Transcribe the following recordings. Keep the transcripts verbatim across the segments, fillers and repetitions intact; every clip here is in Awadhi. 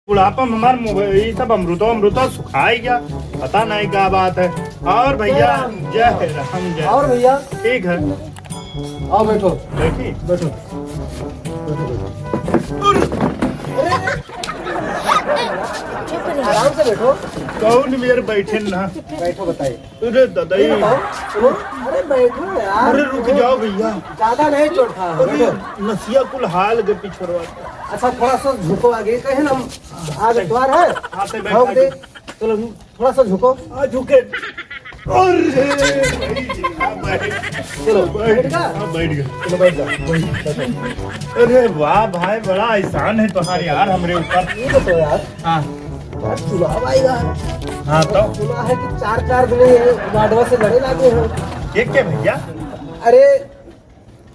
बुढ़ापा में हमार मुँह, ई सब अमरुदो, अमरुदो सुखाई गया, पता नहीं का बात है। और भैया, जय राम। जय राम, जय। और भैया? ठीक है। आओ, बैठो। बैठी? बैठो। बैठो, बैठो। आराम से बैठो। कौन मेर बैठे ना? बैठो, बताइए। अरे दादा, ये ये बताओ, सुनो, अरे बैठो यार। अरे रुक जाओ भैया। ज्यादा नहीं चोट खा, अरे बैठो। नसिया कुल हाल के पिछड़वा। अच्छा, थोड़ा सा झुको आगे, कहे ना हम आगे द्वार है। हाँ, तो बैठ, हाँ, आगे। दे। चलो, थोड़ा सा झुको। हाँ, झुके। अरे, चलो, बैठ गया? हाँ, बैठ गया। चलो, बैठ जाओ। बैठ, बैठो। अरे वाह भाई, बड़ा एहसान है तुम्हारे यार हमरे ऊपर। ये बताओ यार। हाँ। यार, चुनाव आएगा। हाँ, तो? सुना है कि चार चार जने ये वार्डवा से लड़े लागे हैं। के, के भैया? अरे,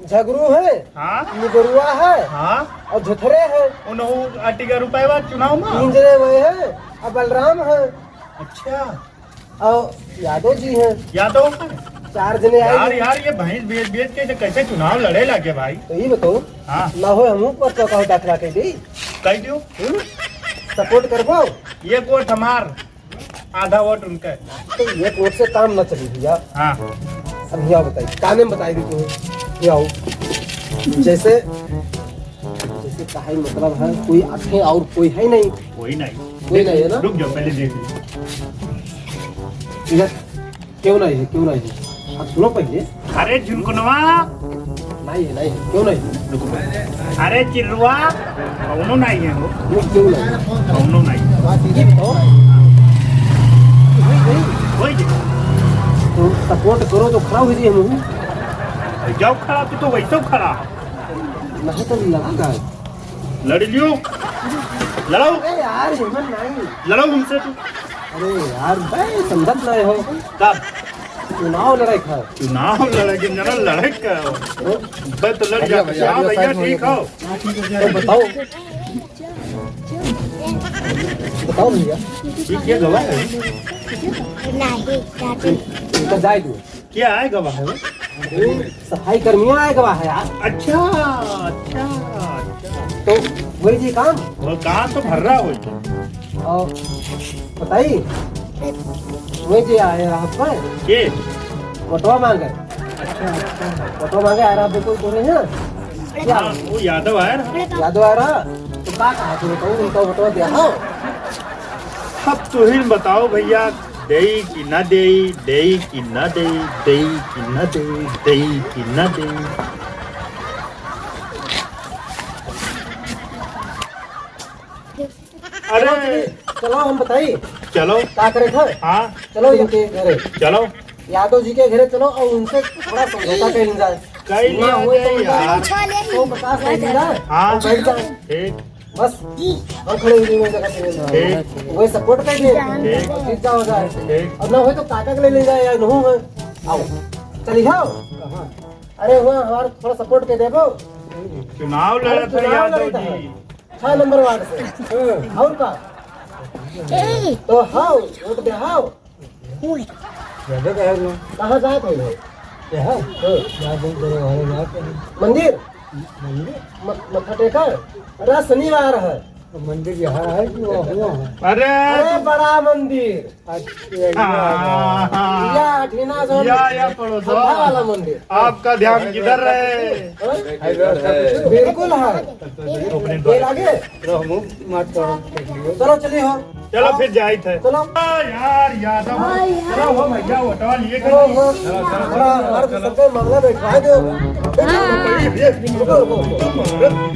झगरू है, हाँ? निगरुआ है, हाँ? और झुथरे है। उनहू अटिका रुपयवा चुनाव में? तीन जने वह है, और बलराम है। अच्छा। और यादव जी हैं। यादव? चार जने आए यार, हैं। यार, ये भैंस बेच बेच के कैसे चुनाव लड़े लागे भाई? तो ये बताओ, हाँ। ना हो हमहू पर तो कहो दाखिला कह दी। कह दियो। हम्म? सपोर्ट करबो? ये वोट हमार, आधा वोट उनका। तो ये वोट से काम ना चली भैया। हाँ। अब यहाँ बताइए, काने में बताई दी तुम्हें। ये आओ। जैसे, जैसे कहा ही मतलब है, कोई आखे और कोई है नहीं। कोई नहीं। कोई नहीं है ना? रुक जाओ, पहले देख लो। इधर क्यों नहीं है, क्यों नहीं है? अब सुनो पहले। अरे झुनकुनवा। नहीं है, नहीं है, क्यों नहीं है? रुको। अरे चिर्रुआ, कौनो नहीं है वो। वो क्यों नहीं है? कौनो नहीं। बात ये बताओ। वही, वही। वही जी। तो सपोर्ट करो तो खड़ा हो जाइए हम। जाओ खड़ा, तू तो वैसे खड़ा। नहीं तो लगा। लड़ लियो, लड़ो। अरे यार, हिम्मत नहीं। लड़ो हमसे तू। अरे यार, बे, समझत नहीं हो। का? चुनाव लड़े का। चुनाव लड़े के, जना लड़े का। बे, तो लड़ जा। भैया, भैया, हाँ, भैया, भैया, साइड में ठीक हो। तो बताओ। बताओ भैया। ठीक है, गवाह है। नहीं, चाची। इनका जाए दो। क्या आए गवाह है वो? अरे, सफाई कर्मियों आए गवाह है यार। अच्छा, अच्छा, अच्छा। तो वही जी काम। वो काम तो भर रहा हो। और बताइए, वही जी आए आप पर। के? वोटवा मांगे। अच्छा, अच्छा। वोटवा मांगे, यार आप बिल्कुल बोल रहे हैं। हाँ, वो यादव आया ना। यादव आ रहा, तो का कहा तू बताओ, उनका वोटवा दिया हो? अब तू ही बताओ भैया, देई कि ना देई, देई कि ना देई, देई कि ना देई, देई कि ना देई। अरे चलो, चलो, हम बताई। चलो। का करे घर? हाँ। चलो इनके घरे। चलो। यादव जी के घरे चलो और उनसे थोड़ा समझौता कर लिया जाए। कर लिया ना होए तो जाए उनका यार। सौ पचास कर लिया जाए हाँ। और बैठ जाए। ठीक। बस, हम खड़े हुए हैं जगह से। ठीक। वही सपोर्ट कर दिए। ठीक। और जीत जाओ जाए। ठीक। और ना होए तो काका के ले ले जाए या नहू है। आओ। चलिए आओ। अरे वहाँ हमारा थोड़ा सपोर्ट कर देबो। चुनाव लड़त है चुनाव यादव लड़त है। जी। छह नंबर वार्ड से। और का? तो हाओ, वोट दे हाओ। ज्यादा कहे ना। कहाँ जात हो भाई? यहाँ? हाँ। यहाँ बोल दे रहे, हमारे यहाँ पे है। मंदिर? मंदिर? म-, मत्था टेका? अरे शनिवार है। तो मंदिर यहाँ है कि वहाँ हुआ है? अरे अरे बड़ा मंदिर। अच्छा, हाँ, हाँ। या अठीना जो या, या पड़ोसा। खंभा वाला मंदिर। आपका ध्यान किधर रहे? हाँ? बिल्कुल है। ये लागे? रहो, मुंह मत करो, देख लियो। चलो, चलिए हो। चलो, आओ। फिर जाइत है। चलो। आ, यार, यादव। हाँ, यार। चलो, हो भैया, वोटवा लिए चलो, हो। चलो, चलो, हमारा, हमारा तो सबका मामला बैठवा दो। हाँ। रुको, रुको, रुको।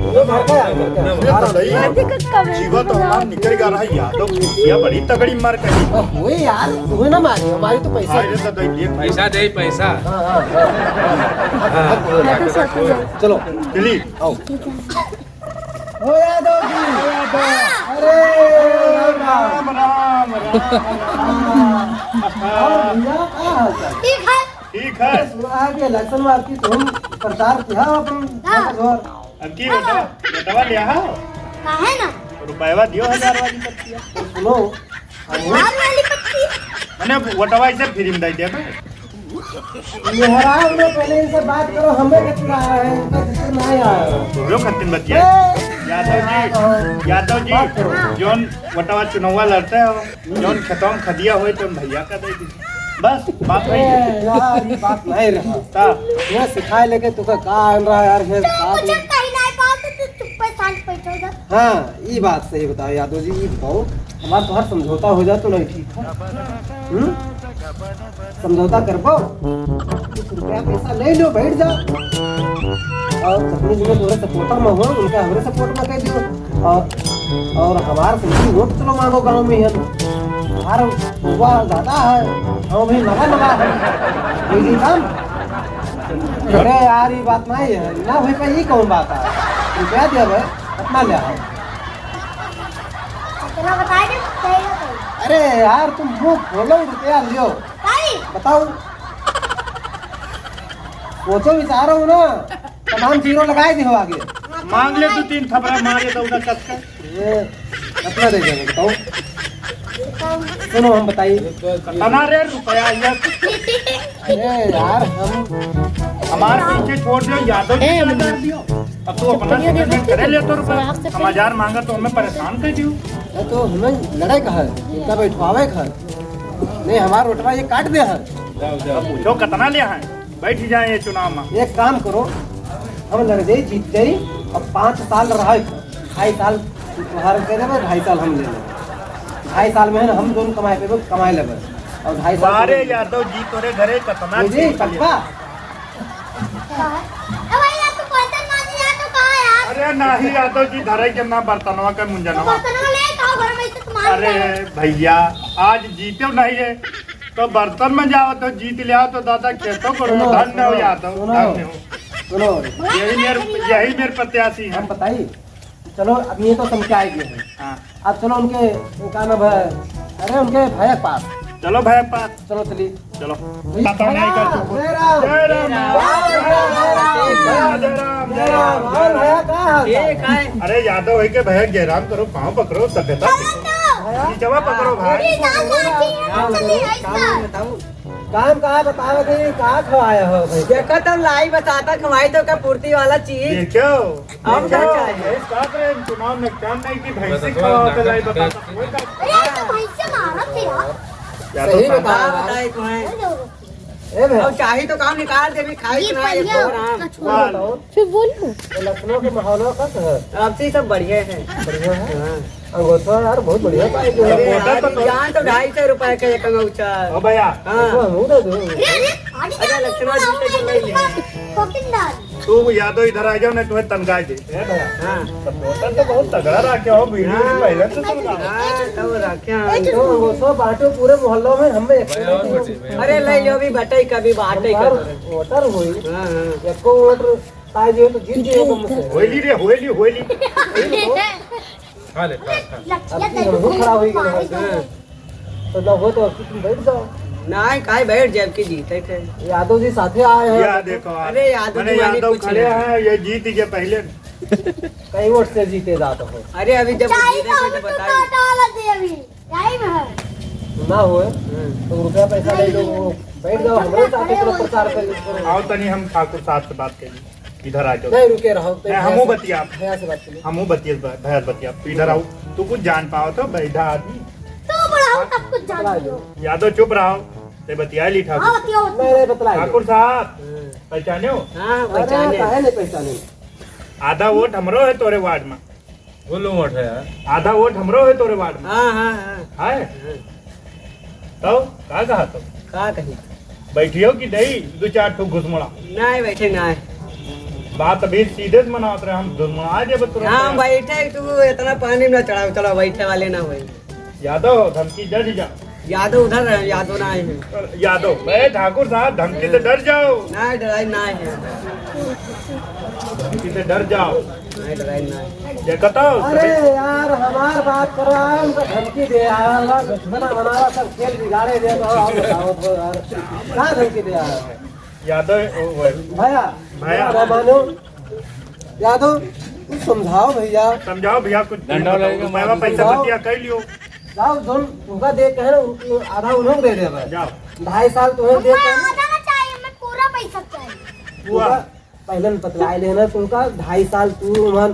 ये मार का यार, मार का। ये तो सही है। जीवा तो हमार निकल गया रहा यादव। ये बड़ी तगड़ी मार कही। ओ, हुए यार, हुए ना मारी, हमारी तो पैसा। अरे, तो दे दिए। पैसा दे, पैसा। हाँ, हाँ, हाँ। हाँ, हाँ, हाँ। चलो। चली। आओ। ओ यादव जी। अरे, राम, राम, राम, राम। और भैया, का हाल चाल? ठीक है। ठीक है। सुना है कि इलेक्शन में आपकी तुम प्रचार किया अपन हाँ। घर। अब की बेटा, बेटवा लिया है? काहे ना? रुपयवा दियो हजार वाली पत्तिया। सुनो, हजार वाली पत्ती? मने वोटवा ऐसे फ्री में दे देबे। मेहरारू में पहले इनसे बात करो, हमें के चुनाव है, इनका जिक्र नहीं आया। तोहरो खातिर बतिया। ए, यादव जी, यादव जी, बात करो। जौन वटवा चुनौवा लड़ते हो, जौन खेतवा में खदिया होए, तौन भैया का दे दी। बस, बात नहीं है। ए, यार, ये बात नहीं रहा। का? ये सिखाए लेके तुका का आन रहा यार, ये तू बात कुछ नहीं। कहीं नहीं बात, तू चुप्पे शांत बैठो जा। हाँ, ये बात सही बताओ यादव जी, ये बताओ, हमारा तोहार समझौता हो जाए तो नहीं ठीक है? हम्म? समझौता करबो, कुछ रुपया पैसा ले लो, बैठ जाओ। और अपने जो तोरे सपोर्टर में हो, उनका हमरे सपोर्ट में कह दियो। और, और हमार सही वोट चलो मांगो गाँव में हम। हमार हुआ ज्यादा है, हम भी नवा नवा है। कोई नहीं काम। अरे यार, ये बात नहीं है ना भाई, ये कौन बात है? रुपया दिया भाई, अपना ले आओ। इतना बताए दे, सही है भाई। अरे यार, तुम मुंह खोलो, रुपया लियो। भाई। बताओ। सोचो, विचारो ना, तमाम जीरो लगाए दे हो आगे। मांग ले तू तीन थपरा मारे तो उधर कस कर। ये कितना दे देंगे बताओ? सुनो, हम बताइए। कितना रे रुपया ये? अरे यार, हम हमार पीछे छोड़ दियो, यादव जी के लगा दियो। अब तू अपना समझ में करे ले तो रुपया। हम हजार मांगा तो हमें परेशान कर दियो। अरे तो हमें लड़ाई का है, इनका बैठवावे का है। नहीं, हमार रोटवा ये काट दे है। अब पूछो कितना ले है, बैठ जाए ये चुनाव में। एक काम करो, हम लड़ जाई, जीत जाई, अब पाँच साल रहा है, ढाई साल तुम्हारे दे देबे, ढाई साल हम ले लेबे। ढाई साल में है ना, हम दोनों कमाए पेबे, कमाए लेबे। और ढाई साल अरे तुम यादव जी, तोरे घरे कितना जी, चीज पक्का। ए भैया, तू बर्तन मांज यार, तो कहाँ यार? अरे नहीं यादव जी, धरे के ना बर्तनवा के मुंजनवा। बर्तनवा ले, कहाँ घर में से तुम्हारे अरे भैया, आज जीते नहीं है, तो बर्तन में जाओ तो जीत ले आओ तो दादा खेतों को सुनो, धन्य हो सुनो, यादव, सुनो, धन्य हो। सुनो। यही मेरे, यही मेरे प्रत्याशी है। हम बताइए, चलो, अब ये तो समझ के आए गए हैं। हाँ। अब चलो उनके, उनका ना भाई, अरे उनके भैया के पास। चलो भैया के पास। चलो चलिए। चलो। भैया, पता नहीं कर चुको। जय राम। जय राम। जय राम। जय राम। जय राम। और भैया, का हाल चाल? ठीक है। अरे यादव है के भैया, जय राम करो, पाँव पकड़ो, सभ्यता सीखो। भैया। नीचवा पकड़ो भाई। अरे दादा, हाँ, चलिए, ऐसा। काम का बतावे थे, का खवाए हो भाई? देखो तो लाई बताता, खवाई तो का पूर्ति वाला चीज। देखो, अब का देखो, चाहिए? इस बात रे, चुनाव में काम नहीं की भैंसी खवाओ तो लाई बताता, कोई का अरे, ये तो भैंसे मारत है यार। या तो सही काम बता। का बताए तुम्हें? ए भाई। अब चाही तो काम निकाल दे, भी खाई ये ना, ये बढ़िया। तो आराम। कछुआ। वाह। फिर बोलू। ये लखनऊ के माहौल कैसा है? अब से सब बढ़िया है। बढ़िया है? हाँ। अंगूठा यार बहुत बढ़िया पाई जो अरे है। यार, जान तो ढाई सौ रुपए का एक अंगूठा। ओ भैया। हाँ। तो हम दे दो। अरे, अरे, आगे अरे, जा, लक्ष्मण जी से जो ले ले। फोर्टीन डाल। तू यादव इधर आ जाओ, नहीं तुम्हें तनखा दे। ए भैया। हाँ। सपोर्टर तो बहुत तगड़ा रखे हो, वीडियो हाँ। पहले से सुन रहा हूँ। हाँ, तब रखे हैं। तो अंगूठा बांटो पूरे मोहल्लों में, हमें एक अरे, ले लो भी बटाई का भी बांटे का। वोटर हुई। हाँ, हाँ। एको वोट पाए दियो तो जीत गए तुम से। होली रे, होली, होली। खा ले, खा, खा। अब की हम लोग खड़ा हुई गए। तो ना हो तो अब की तुम बैठ जाओ। नहीं, काहे बैठ जाए, अब की जीते थे। यादव जी साथे आए हैं। या देखो आप। अरे, यादव मैंने जी माने यादव कुछ खड़े नहीं। हैं, ये जीत गए पहले। कई वोट से जीते जाते हो। अरे, अभी जब चाय जीते थे तो बताइए। काटा वाला दे अभी। टाइम है। ना होए, हाँ। तो रुपया पैसा ले लो, वो बैठ जाओ, हमरे साथे चलो प्रचार कर लो। आओ तनी हम ठाकुर साहब से बात करी, इधर आ जाओ। नहीं, रुके रहो, तो नहीं, भैया हमहू से, बतिया। भैया से बात करिए। हमहू बतिया, भैया बतिया, तू इधर आओ, तू कुछ जान पाओ तो बैठा आदमी। तू बड़ा हो, सब कुछ जान लो। यादव चुप रहो, ते बतिया ली ठाकुर। हाँ, बतिया, बतिया। नहीं, नहीं, बतला लो। ठाकुर साहब, हाँ। पहचाने हो? हाँ, अरे, पहचाने। काहे नहीं पहचाने? आधा वोट हमरो है तोरे वार्ड में। वो लो वोट है यार। आधा वोट हमरो है तोरे वार्ड में। हाँ, हाँ, हाँ। है? हाँ। तो का कहा तो? का कही? बैठियो कि दई दो चार ठो घुसमुड़ा? नहीं बैठे, नहीं। बात अभी सीधे से मनावत रहे, हम घुसमुड़ा देबे तुरंत। हम बैठे, तू इतना पानी में ना चढ़ाओ, चलो बैठे वाले ना होए। यादव, धमकी डर जा। यादव उधर रहे, यादव ना आए हैं। यादव, ए ठाकुर साहब, धमकी से डर जाओ। ना, डराई ना है। धमकी से डर जाओ। ना, डराई ना है। देखो तो, अरे यार, हमार बात कर रहा है, उनका धमकी दे रहा है, दुश्मन बनावा, सब खेल बिगाड़े दे रहा है, बताओ तो यार, क्या धमकी दे रहा है? यादव, ओ, ओ, भैया, भैया। भैया, मानो, यादव, कुछ समझाओ भैया। समझाओ भैया, कुछ डंडा लगेगा, रुपया मार पैसा समझाओ। बतिया कर लियो। जाओ, जोन तुमका दे कहे ना, उनको आधा उन्होंने दे दे भाई। जाओ। ढाई साल तुम्हें दे हमको कहे। आधा ना चाहिए, हमें पूरा पैसा चाहिए। पूरा। तुमका पहले न बतलाए लेना, तुमका ढाई साल तू मन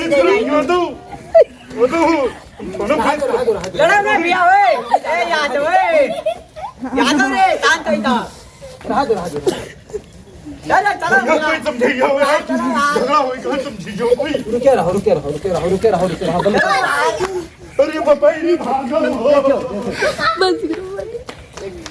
नहीं, नहीं, नहीं। यादव, यादव, लड़ा ना भैया, ओए। ए, यादव, ओए। यादव रे, शांत हो जा। रहा दो, रहा दो। चलो, चलो भैया, भैया। कोई समझाइए, ओए। चलो, चलो। झगड़ा होई, कोई समझाइए, कोई। रुके रहो, रुके रहो, रुके रहो, रुके रहो, रुके रहो। अरे बाबा, ये भागो। बस करो।